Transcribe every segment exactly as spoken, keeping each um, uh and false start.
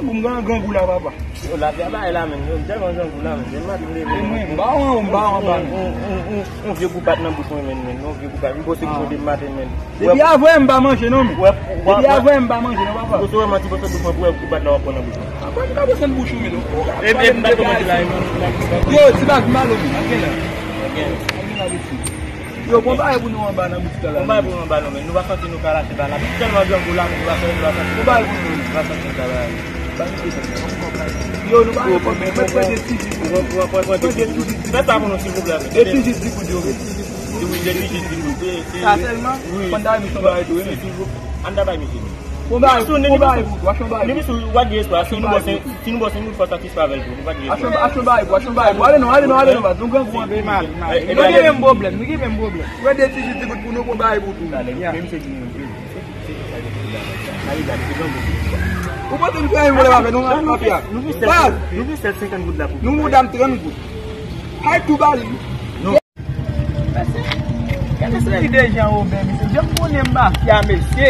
Pou m gen grangou la, papa. Yo, lavi a bay la, menm. Yo, m tèlman grangou la, menm. Depi maten m leve. E mwen, m pa wè, m pa wè, m pa wè. On, on, on, on, on vye gou bat nan bouch mwen, menm, menm. On vye gou bat. M panse m leve maten, menm. Depi avè m pa manje, non, menm. Depi avè m pa manje, non, papa. Ou sou wè manti, panse tout mwen pou wè gou bat la w ap pran nan bouch mwen. Apa m ka pran nan bouch ou, menm? E, e, m pa kòmanse la, e, yo, ti bag m alo, menm. Anyen la. Anyen la, mesye. Yo, bon bagay pou nou anba nan boutik la. Bon bagay pou nou anba non, men nou pa santi nou ka lage bagay la. Nou tèlman grangou la, men nou pa santi, nou pa santi. Bon bagay pou nou, men nou pa santi nou ka lage. Yo, nou pa gen kòb, men mwen pran de ti jis. Pran de ti jis. Fè sa pou nou, silvouplè. De ti jis di goud yo, wi. Wi, de ti jis di goud. Sa sèlman? Wi. Pandan misyon bagay tou, wi, men. Ann bay misye. Bon bagay, bon bagay pou ou, achte yon bagay. Li misye, w ap di espwa, si nou bò se, si nou bò se nou fò satisfè avè l tou. Nou pa di espwa. Achte yon bagay pou ou, achte yon bagay pou ou. Ale non, ale non, ale non, baz. Nou grangou anpil. Nou gen menm pwoblèm, nou gen menm pwoblèm. Pran de ti jis di goud pou nou, bon bagay pou tou. Ou panse m fè yon vòlè avè nou, mafya? Baz, nou gen sèt senkant goud la pou nou. Nou mouda m trant goud. Hay tou bali. Mesye, gade seri de jan Woben, mesye. Jan m konnen mafya, mesye.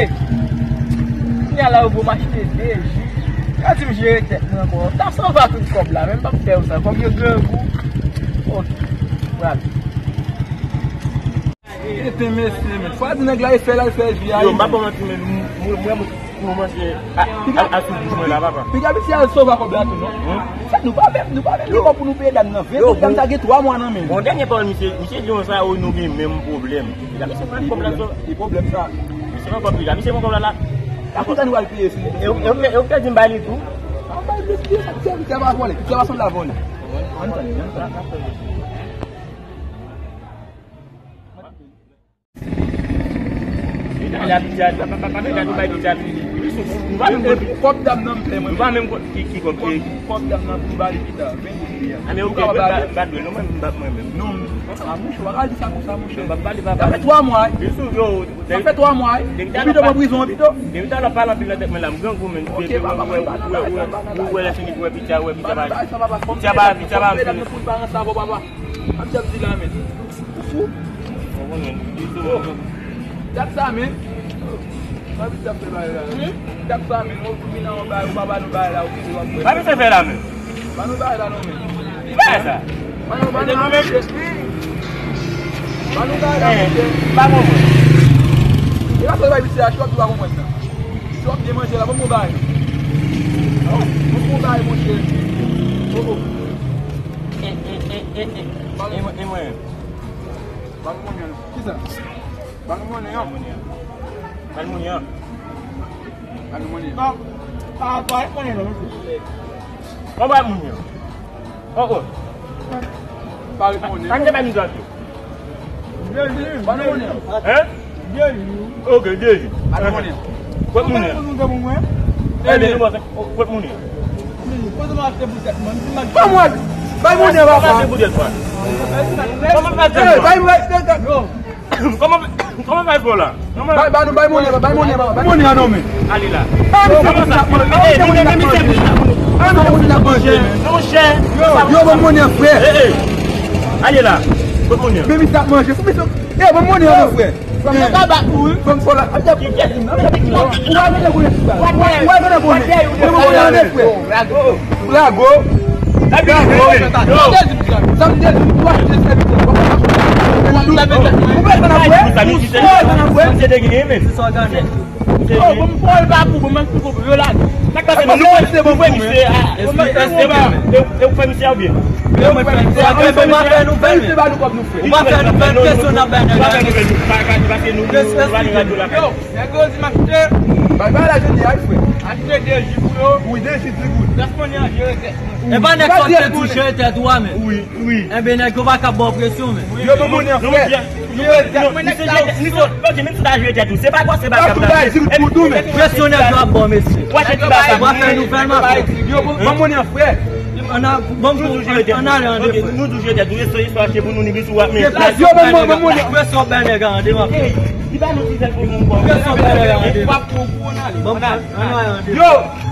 Kounye a la, yo ba m achte de ji. Yo di m jere tèt mwen ankò. M ta sove tout kòb la, men m p ap fè yo sa. Kòb yo grangou. Ok. Pral. Ete mesye, men. Fò a di nèg la, e fè la, e fè ji a. Yo, m pa ba w manti, men mwen, mwen, Pou manje a, a, a sou bouch mwen la, papa. Piga misye al sove kòb la tou, non? Sa nou pa menm, nou pa menm gen kòb pou nou peye dam nan. Ven kounye a, m ta gen twa mwa nan men. Bon, dènye pawòl misye, misye di konsa, o, nou gen menm pwoblèm. Piga misye pran kòb la, sove. Ki pwoblèm sa? Misye pran kòb, piga misye pran kòb la, la. Sa konsa nou al peye sou li. E ou, e ou, e ou te di m bay li tou? An bay li, piga sa, piga pa vòlè, piga pa sanble vòlè. Ann tann, ann tann. Kòb dam nan m plen mwen. Nou pa menm ki, ki kòb ki. Kòb dam nan pou m ba li pita, ven pou li a. A, men ou ka ba li. Ba dwe, non, mwen m bat mwen menm. Non, a mouche, w pa ka di sa konsa, mouche. Sa fè twa mwa, wi. Sa fè twa mwa, wi. Ou pito pran prizon, pito. Depi talè w pale anpil nan tèt mwen la, m grangou menm. Ok, papa, mwen pa nan bagay sa, m pa nan bagay sa. Ou wè lè fini pou wè pita, wè pita ba. Pita ba, pita ba. Pou m pa ranse avè w, papa. Ap di ap di la, men. Ou fou? Ou konnen, li tou. Dat sa, men. Sa vin ap fè bagay la. Hmm? Dat sa, men. Ou vin nan yon bagay, ou pa ba nou bagay la, ou kite w ap fè. Sa misye fè la, men. Ba nou bagay la, non, men. Ki bagay sa? Ba nou, ba nou, ba nou bagay la, non, men. Ba nou bagay la, men. Ba nou, men. E pa fè bay misye a, chòp, ou pa konprann nan. Chòp, gen manje la, ban m yon bagay. Oh, ban m yon bagay, monchè. Oh, oh. Eh, eh, eh, eh, eh. E mwen, e mwen. Ba nou monnen an. Kisa? Ba nou monnen an. Ba nou monnen an. Ba nou monnen an. Non. Pa, pa, pa monnen an. Kòman ba monnen an? Oh, oh. Pa monnen an. Sa n te ba nou gate? Jezi. Ba nou monnen an. Hein? Jezi. Ok, Jezi. Ba nou monnen an. Kot monnen an? Pou nou gen pou mwen. Ebyen, nou montre. Kot monnen an? Kote m achte poutèt mwen? Ban mwen. Bay monnen an, papa. Kote poutèt mwen? Kòman fè? Kòman fè? Kòman fè fò la? Ba, ba nou bay monnen, ba, bay monnen, ba, bay monnen an non, men. Ale la. Kòman sa? Eh, men, men, men, men, men, men. Monchè. Yo, ban monnen an, frè. Eh, eh. Ale la. Ban monnen an. Men misye ap manje. Fou misye. Eh, ban monnen an non, frè. Fò m ta bat ou, wi. Fò m fò la. Ou pa vin pou lè sa. Ou pa vin pou lè sa. Ou pa vin pou lè sa. Ou pa vin pou lè sa. Blago. Blago. Sa m te di, ou achte sèvis. Ou pa vin pou lè sa. Ou pa vin pou lè sa. Yo, bon, m pran l pa pou, bon, m eksplike w pou yo lage. Sa k pase, nou, nou fè, nou fè misye a, e, e, e, e, e, ou fè misye a oubyen? Ou pa fè nouvèl, men. Ou pa fè nouvèl, pèsonn ap bay nèg la. Ou pa fè nouvèl, nou, pa, pa, pa, nou pa gen radyo la. Yo, nèg yo di m achte. Bay, bay la, jodi a, wi, frè. Achte de ji pou yo. Wi, de ji, di goud. Gras konnen an jere tèt. E pa nèg sa w te tou jere tèt ou a, men. Wi, wi. Enben, nèg yo pa ka ba w presyon, men. Yo, bon, bon, frè. Yo, yo, yo, misye, misye, ok, menm si w ta jere tèt ou, se pa kò, se pa kab la. Presyon nèg yo ap ba w, mesye. Ou achte ti bagay. Ou pa fè nouvèl, m ap di. Yo, bon, bon, bon, frè. Ann al, bon, ann ale an devan. Nou toujou jere tèt nou, se istwa achte pou nou, ni bis ou ap men. Yo, bon, bon, bon, bon. Presyon bay nèg a an devan. Li ba nou ti zèl pou nou, bon. Presyon bay nèg a an devan. Bon, ann ale an devan. Yo.